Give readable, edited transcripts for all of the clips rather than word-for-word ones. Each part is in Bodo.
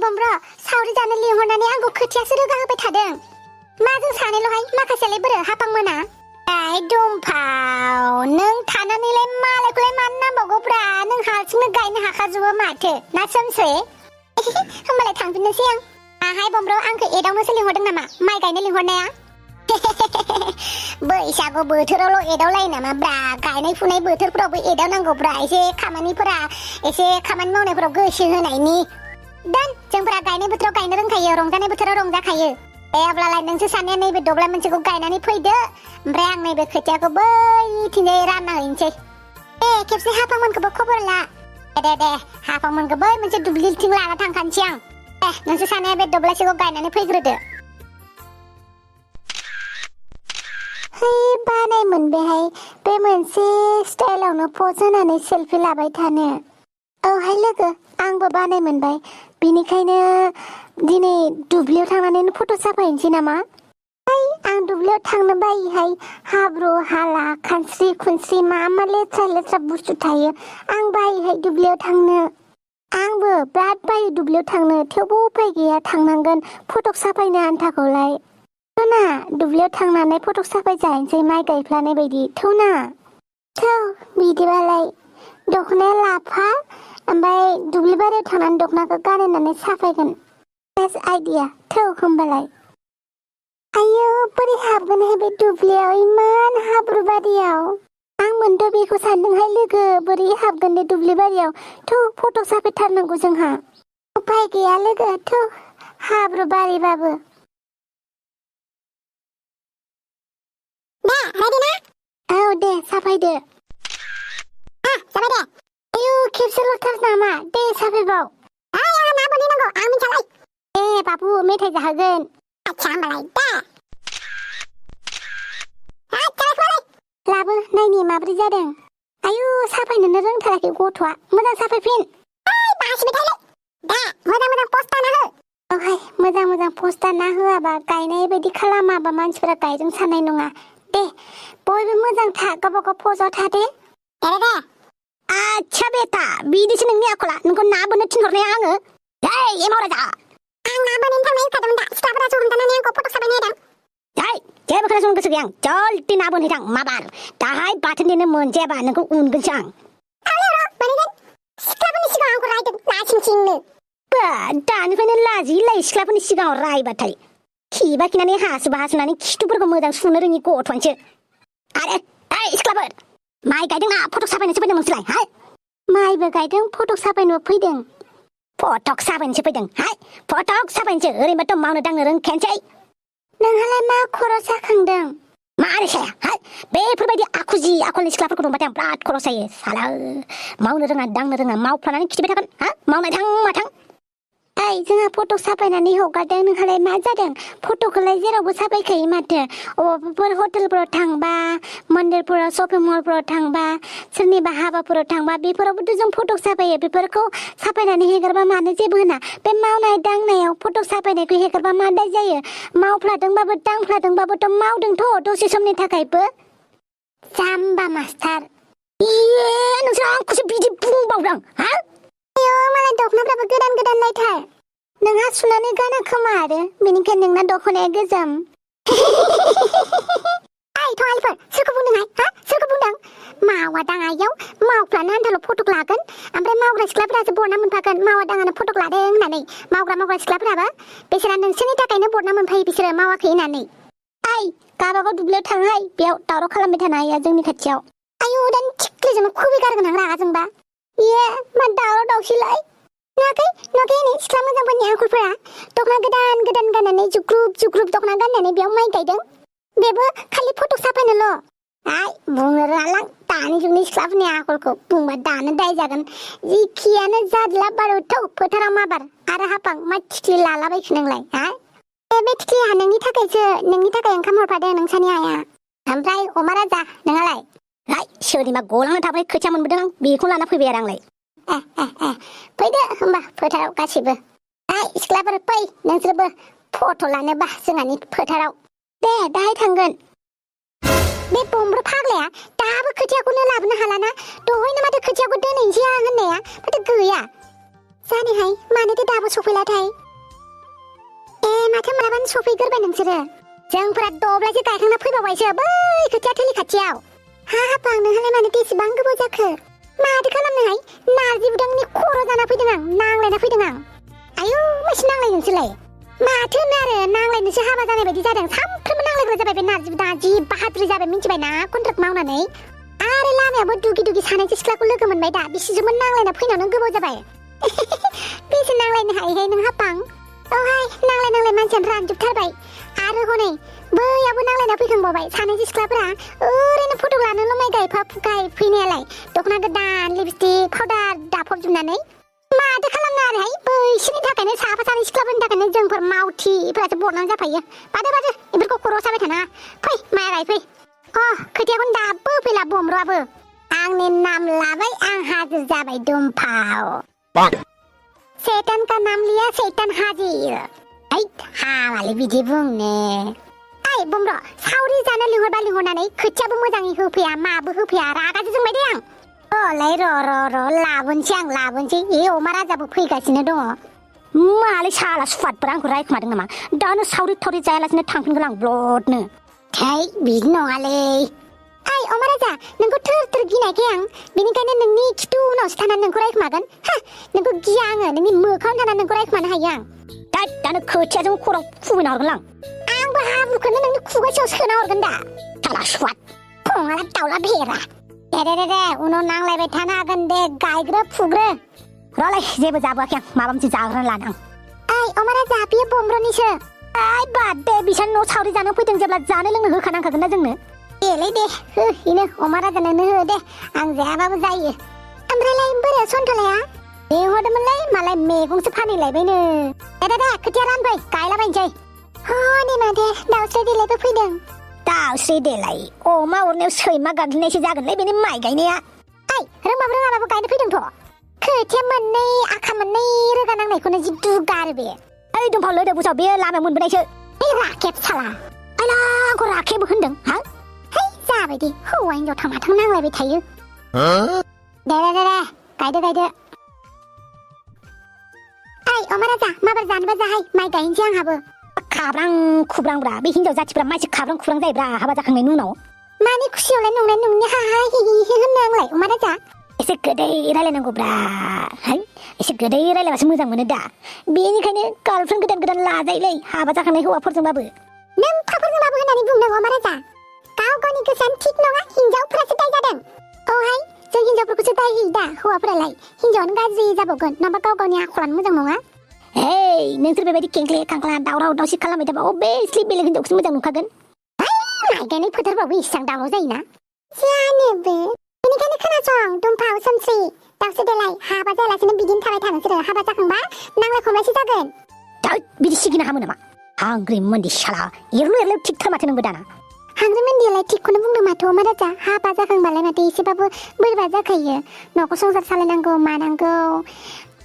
बमब्र सावरि जानो लिंहरनानै आंखौ खोथियासो रोगा होबाय थादों माजों सानैल'हाय माखासेयालाय बोरो हाफां मोना ऐ दुमफाव नों थानानैलाय मालायखौलाय मानो नांबावगौब्रा नों हारसिंनो गायनो हाखाजोबो माथो ना सोमस्रे होमबालाय थांफिननोसै आं आहाय बमब्र आंखौ एदावनोसो लिंहरदों नामा माइ गायनो लिंहरनाया बैसागु बोथोरावल' एदावलायो नामा ब्रा गायनाय फुनाय बोथोरफोरावबो एदावनांगौब्रा एसे खामानि मावनायफोराव गोसो होनायनि दान जोंफोरा गायनाय बोथोराव गायनो रोंखायो रंजानाय बोथोराव रंजाखायो अब्लालाय नोंसोर सानैया नैबे दब्लाय मोनसेखौ गायनानै फैदो ओमफ्राय आं नैबे खोथियाखौ बैथिंजाय रानना हैनोसै खेबसे हाफांमोनखौबो खबर ला दे हाफांमोनखौ बै मोनसे दुब्लिथिं लाना थांखानोसै आं नोंसोर सानैया बे दब्लायसेखौ गायनानै फैग्रोदो बानाय मोनबायहाय बे मोनसे स्टाइलावनो पज होनानै सेल्फि लाबाय थानो औहाय लोगो आंबो बानाय मोनबाय बेनिखायनो दिनै दुब्लियाव थांनानैनो फट' साफायनोसै नामा आं दुब्लियाव थांनो बायोहाय हाब्रु हाला खानस्रि खुनस्रि मा लेथ्रा बुस्थु थायो आं बायोहाय दुब्लियाव थांनो आंबो बिराद बायो दुब्लियाव थांनो थेवबो उपाय गैया थांनांगोन फट' साफायनो आन्थाखौलाय थौना दुब्लियाव थांनानै फट' साफाय जाहैनोसै माइ गायफ्लानाय बायदि थौना थौ बिदिबालाय दख'नाया लाफा ओमफ्राय दुब्लि बारियाव थांनानै दख'नाखौ गानहोनानै साफायगोन बेस्ट आइडिया थौ होमबालाय आयौ बोरै हाबगोनहाय बे दुब्लियाव इमान हाब्रु बारियाव आं मोनथ' बेखौ सानदोंहाय लोगो बोरै हाबगोन दे दुब्लि बारियाव थौ फट' साफायथारनांगौ जोंहा उपाय गैया लोगो थौ हाब्रु बारिबाबो औ दे साफायदो जाबाय दे आयौ खेबसेल'थार नामा दे साफायबाव आंहा ना बानायनांगौ आं मिन्थियालाय दे बाबु मेथाइ जाहोगोन आच्छा होमबालाय दे लाबो नायनि माब्रै जादों आयौ साफायनोनो रोंथाराखै गथ'आ मोजां साफायफिन बासिबाय थायोलै दे मोजां पस्ट दाना हो औहाय मोजां पस्ट दाना होआबा गायनाय बायदि खालामाबा मानसिफोरा गायदों साननाय नङा दे बयबो मोजां था गावबागाव पजाव था दे दे आच्छा बेटा बिदिसो नोंनि आखला नोंखौ ना बोनो थिनहरनाया आङो एमाव राजा आं ना बोनैनो थांनाय होखादोंमोन दा सिख्लाफोरासो हमथानानै आंखौ फट' साफायनो होदों जेबो खोनासंनो गोसो गैया आं जल्दि ना बोनहैथां माबार दाहाय बाथोन देनो मोनजायाबा नोंखौ उनगोनसो आं सिख्लाफोरनि सिगाङाव आंखौ रायदों लासिंसिंनो दानिफ्रायनो लाजिलाय सिख्लाफोरनि सिगाङाव रायबाथाय खिबा खिनानै हासुनानै खिथुफोरखौ मोजां सुनो रोङि गथ'आनोसो आरो सिख्लाफोर माइ गायदोंना फट' साफायनोसो फैदों नोंसोरलाय माइबो गायदों फट' साफायनो फैदों फट' साफायनोसो फैदों फट' साफायनोसो ओरैनोबाथ' मावनो दांनो रोंखायानोसै नोंहालाय मा खर' साखांदों मानो साया बेफोरबायदि आखुजि आखलनि सिख्लाफोरखौ नुबाथाय आं बिराद खर' सायो साला मावनो रोङा दांनो रोङा मावफ्लानानै खिथिबाय थागोन मावनाय थां माथां जोंहा फट' साफायनानै हगारदों नोंहालाय मा जादों फट'खौलाय जेरावबो साफायखायो माथो अबावबाफोर हटेलफोराव थांबा मन्दिरफोराव शपिं मलफोराव थांबा सोरनिबा हाबाफोराव थांबा बेफोरावबोथ' जों फट' साफायो बेफोरखौ साफायनानै हेगारबा मानो जेबो होना बे मावनाय दांनायाव फट' साफायनायखौ हेगारबा मा दाय जायो मावफ्लादोंबाबो दांफ्लादोंबाबोथ' मावदोंथ' दसे समनि थाखायबो जाम्बा मास्टार नोंसोर आंखौसो बिदि बुंबावदों मालाय दख'नाफ्राबो गोदान लायथार नोंहा सुनानै गाना खोमा आरो बेनिखायनो नोंना दख'नाया गोजाम थगालिफोर सोरखौ बुंदोंहाय सोरखौ बुंदों मावा दाङायाव मावफ्लानो आन्थाल' फटक लागोन ओमफ्राय मावग्रा सिख्लाफोरासो बरना मोनफागोन मावा दाङानो फटक लादों होननानै मावग्रा सिख्लाफोराबो बिसोरा नोंसोरनि थाखायनो बरना मोनफायो बिसोरो मावाखै होननानै गाबागाव दुब्लियाव थांहाय बेयाव दावराव खालामबाय थानो हाया जोंनि खाथियाव आयु दानि थिख्लिजोंनो खुबैगारगोन आं रागा जोंबा मा दावराव दावसिलाय नुवाखै नै सिख्ला मोजांफोरनि आखलफोरा दख'ना गोदान गाननानै जुग्रुब दख'ना गाननानै बेयाव माइ गायदों बेबो खालि फट' साफायनोल' बुंनो रोङालां दानि जुगनि सिख्लाफोरनि आखलखौ बुंबा दानो दाय जागोन जिखियानो जादला बारुथौ फोथाराव माबार आरो हाफां मा थिख्लि लालाबायखो नोंलाय बे थिख्लिया नोंनि थाखाय ओंखाम हरफादों नोंसानि आइया ओमफ्राय अमा राजा नोंहालाय सोरनिबा गलांनो थाबाय खोथिया मोनबोदों आं बेखौ लाना फैबाय आरो आंलाय फैदो होमबा फोथाराव गासिबो सिख्लाफोर फै नोंसोरबो फट' लानोबा जोंहानि फोथाराव दे दाहाय थांगोन बे बमब्र फाग्लाया दाबो खोथियाखौनो लाबोनो हालाना दहायनो माथो खोथियाखौ दोनहैनोसै आं होननाया माथो गैया जानिहाय मानोथो दाबो सफैलाथाय माथो मालाबानो सफैगोरबाय नोंसोरो जोंफोरा दब्लायसे गायखांना फैबावबायसो बै खोथिया थिलि खाथियाव हाब आं नोंहालाय मानो बेसेबां गोबाव जाखो माथो खालामनोहाय नारजि बुदांनि खर' जाना फैदों आं नांलायना फैदों आं आयौ मासे नांलाय नोंसोरलाय माथो होनो आरो नांलायनोसो हाबा जानाय बायदि जादों सामफ्रोमबो नांलायग्रा जाबाय बे नारजि बुदा जि बाहादुरि जाबाय मिन्थिबायना कन्ट्राक्ट मावनानै आरो लामायाबो दुगि दुगि सानैसो सिख्लाखौ लोगो मोनबाय दा बिसिजोंबो नांलायना फैनायावनो गोबाव जाबाय बेसे नांलायनो हायोहाय नों हाबां औहाय नांलाय मानसियानो रानजोबथारबाय आरो हनै बैयाबो नांलायना फैखांबावबाय सानैसो सिख्लाफोरा ओरैनो फट' लानोल' माइ गायफैनायालाय दख'ना गोदान लिपस्टिक पाउडार दाफबजोबनानै माथो खालामनो आरोहाय बैसोरनि थाखायनो साफा सानै सिख्लाफोरनि थाखायनो जोंफोर मावथिफोरासो बरनां जाफायो बादो बेफोरखौ खर'आव साबाय थानाङा फै माइ गायफै खोथियाखौनो दाबो फैला बमर'आबो आंनि नाम लाबाय आं हाजिर जाबाय दुमफाव शैतान का नाम लिया शैतान हाजिर हामालै बिदि बुंनो बमर' सावरि जानो लिंहरबा लिंहरनानै खोथियाबो मोजाङै होफैया माबो होफैया रागासो जोंबाय दे आं अलाय र' लाबोनोसै अमा राजाबो फैगासिनो दङ मालाय साला सुवादफोरा आंखौ रायखुमादों नामा दानो सावरि थावरि जायालासिनो थांफिनगोन आं ब्लडनो बिदि नङालै अमा राजा नोंखौ थोर गिनायखाय आं बेनिखायनो नोंनि खिथु उनावसो थानानै नोंखौ रायखुमागोन नोंखौ गिया आङो नोंनि मोखाङावनो थानानै नोंखौ रायखुमानो हायो आं दानो खोथियाजों खर'आव खुबैना हरगोन आंबो हाब्रुखौनो नोंनि खुगासेयाव सोना हरगोन दा साला सुवाद फङाला दाउला भेरा दे उनाव नांलायबाय थानो हागोन दे गायग्रो फुग्रो र'लाय जेबो जाबोआखै आं माबा मोनसे जाग्रोना लानो आं अमा राजा बेयो बमर'निसो बाद दे बिसान न' सावरि जानो फैदों जेब्ला जानो लोंनो होखानांखागोन ना जोंनो देलै दे हो इनो अमा राजानोनो हो दे आं जायाबाबो जायो ओमफ्रायलाय बोरै सन्थलाया लिंहरदोंमोनलाय मालाय मैगंसो फानहैलायबायनो दे खोथिया रानफै गायलाबायनोसै दे माथो दाउस्रि देलायबो फैदों दाउस्रि देलाय अमा अरनायाव सैमा गाग्लिनायसो जागोनलै बेनि माइ गायनाया रोङाबाबो गायनो फैदोंथ' खोथिया मोननै आखा मोननै रोगा नांनायखौनो जि दुगारो बे दंफां लोदो बुसाव बे लामायाव मोनबोनायसो राखेब साला आंखौ राखेब होनदों जाबाय दे हौवा हिनजाव थां नांलायबाय थायो दे गायदो अमा राजा माबार जानोबा जाहाय माइ गायनोसै आंहाबो खाब्रां खुब्रांब्रा बे हिनजाव जाथिफ्रा मानसि खाब्रां खुब्रां जायोब्रा हाबा जाखांनायनि उनाव मानि खुसियावलाय नंनाय नोंनि हाहाय होननो आंलाय अमा राजा एसे गोदै रायलायनांगौब्रा एसे गोदै रायलायबासो मोजां मोनो दा बेनिखायनो गार्लफ्रेन्ड गोदान लाजायोलै हाबा जाखांनाय हौवाफोरजोंबाबो नों फाफोरजोंबाबो होननानै बुंनांगौ अमा राजा गावनि गोसोआनो थिग नङा हिनजावफ्रासो दाय जादों जों हिनजावफोरखौसो दाय होयो दा हौवाफोरालाय हिनजावानो गाज्रि जाबावगोन नङाबा गावनि आखलानो मोजां नङा नोंसोर बेबायदि केंक्ले खांख्ला दावराव दावसि खालामबाय थाबा अबेसलि बेलेग हिनजावखौसो मोजां नुखागोन माइ गायनाय फोथारबाबो इसेबां दावराव जायोना जानोबो बेनिखायनो खोनासं दुमफाव सोमस्रि दाउस्रि देलाय हाबा जायालासिनो बिदिनो थाबाय था नोंसोरो हाबा जाखांबा नांलाय खमलायसो जागोन बिदि सिगिनो हामो नामा हांग्रि मोनदि साला एरलु थिगथार माथो नोंबो दाना हांग्रि मोनदियालाय थिगखौनो बुंदों माथो अमा राजा हाबा जाखांबालाय माथो एसेबाबो बोरैबा जाखायो न'खौ संसार सालायनांगौ मानांगौ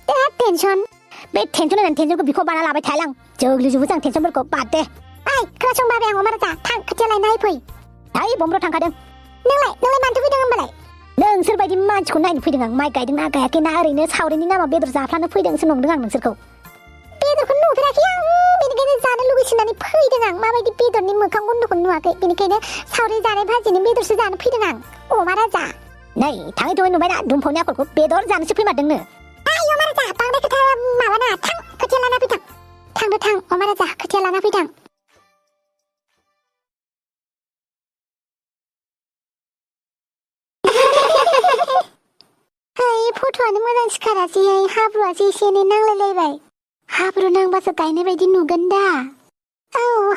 बिराद टेनसन बे टेनसन होनानै टेनसनखौ बिखौ बाना लाबाय थायालां जोग्लिजोबो जों टेनसनफोरखौ बाद दे खोनासं बाबाय आं अमा राजा थां खोथिया लायनानै फै बमर' थांखादों नोंलाय मानोथो फैदों होनबालाय नोंसोर बायदि मानसिखौ नायनो फैदों आं माइ गायदोंना गायाखै ना ओरैनो सावरिनि नामाव बेदर जाफ्लानो फैदोंसो नंदों आं नोंसोरखौ बेदरखौ नुफेराखै आं बेनिखायनो जानो लुगैसिननानै फैदों आं माबायदि बेदरनि मोखां गन्धखौ नुवाखै बेनिखायनो सावरि जानाय भाजिनि बेदरसो जानो फैदों आं अमा राजा नै थाङै नुबायना दुमफावनि आखलखौ बेदर जानोसो फैमारदोंनो अमा राजा बांद्राय खोथा माबाना थां खोथिया लाना फैथां थां अमा राजा खोथिया लाना फैथां फट'आनो मोजां सिखारासै हाब्रुआसो एसे एनै नांलायलायबाय हाब्रु नांबासो गायनाय बायदि नुगोन दा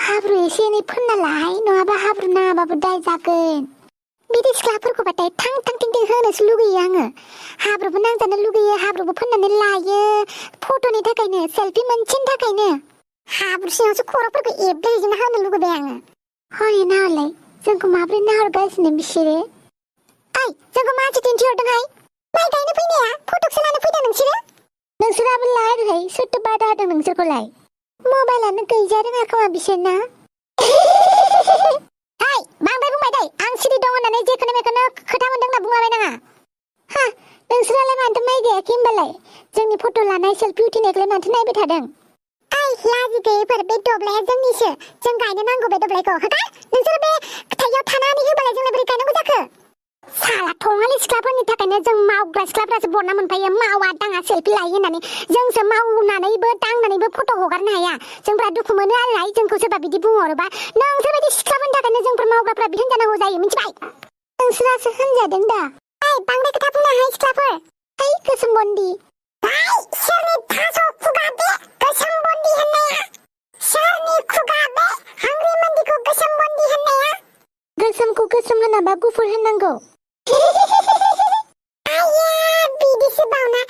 हाब्रु एसे एनै फोनना लाहाय नङाबा हाब्रु नाङाबाबो दाय जागोन बिदि सिख्लाफोरखौबाथाय थां टिं होनोसो लुगैयो आङो हाब्रुबो नांजानो लुगैयो हाब्रुबो फोननानै लायो फट'नि थाखायनो सेल्फि मोनसेनि थाखायनो हाब्रु सिङावसो खर'फोरखौ एब्लेजोंनो होनो लुगैबाय आङो हनै नाहरलाय जोंखौ माब्रै नाहरगासिनो बिसोरो जोंखौ मानसि दिन्थिहरदोंहाय माइ गायनो फैनाया फट'सो लानो फैदों नोंसोराबो लायाखै सोरथो बादा होदों नोंसोरखौलाय मबाइलानो गैजा रोङा खोमा बिसोरना बांद्राय बुंबाय दै आं सिरि दं होननानै जेखौनो मेखौनो खोथा मोनदों होनना बुंलाबाय नाङा नोंसोरालाय मानोथो माइ गायाखै होमबालाय जोंनि फट' लानाय सेल्फि उथिनायखौलाय मानोथो नायबाय थादों लाजि गैयैफोर बे दब्लाया जोंनिसो जों गायनो नांगौ बे दब्लायखौ होगा नोंसोर बे थाइयाव थानानै होबालाय जोंलाय बोरै गायनांगौ जाखो साला थङालि सिख्लाफोरनि थाखायनो जों मावग्रा सिख्लाफ्रासो बरना मोनफायो मावा दाङा सेल्फि लायो होननानै जोंसो मावनानैबो दांनानैबो फट' हगारनो हाया जोंफ्रा दुखु मोनो आरोहाय जोंखौ सोरबा बिदि बुंहरोबा नोंसोरबायदि सिख्लाफोरनि थाखायनो जोंफोर मावग्राफ्रा बिदि होनजानांगौ जायो मिथिबाय नोंसोरासो होनजादों दा बांद्राय खोथा बुंनो हाय सिख्लाफोर है गोसोम बन्दी सोरनि थास' खुगा बे गोसोम बन्दी होननाया सोरनि खुगा बे हांग्रि मन्दिखौ गोसोम बन्दी होननाया गोसोमखौ गोसोम होनाबा गुफुर होननांगौ आया बिदिसो बावना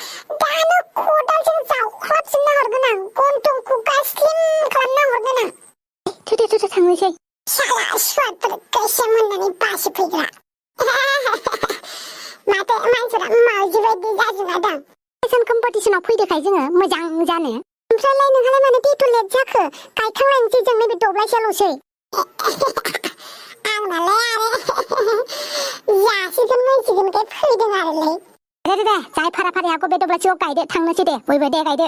दानो खदालजों जावख्लाबजोबना हरगोन आं गन्थंखौ गास्लिम खालामना हरगोन आं थोदो थांनोसै साला सुवादफोर गोसोम होननानै बासि फैग्रा माथो मानसिफोरा मावजि बायदि जाजोबना दं फेशन कम्पिटिसनाव फैदोखाय जोङो मोजां जानो ओमफ्रायलाय नोंहालाय मानो दैथ' लेट जाखो गायखांलायनोसै जों नैबे दब्लायसेल'सै आंनालाय आरो जासिगोन मोनसिगोनखाय फैदों आरोलै दे जाय फारा फारि हागौ बे दब्लायसेयाव गायदो थांनोसै दे बयबो दे गायदो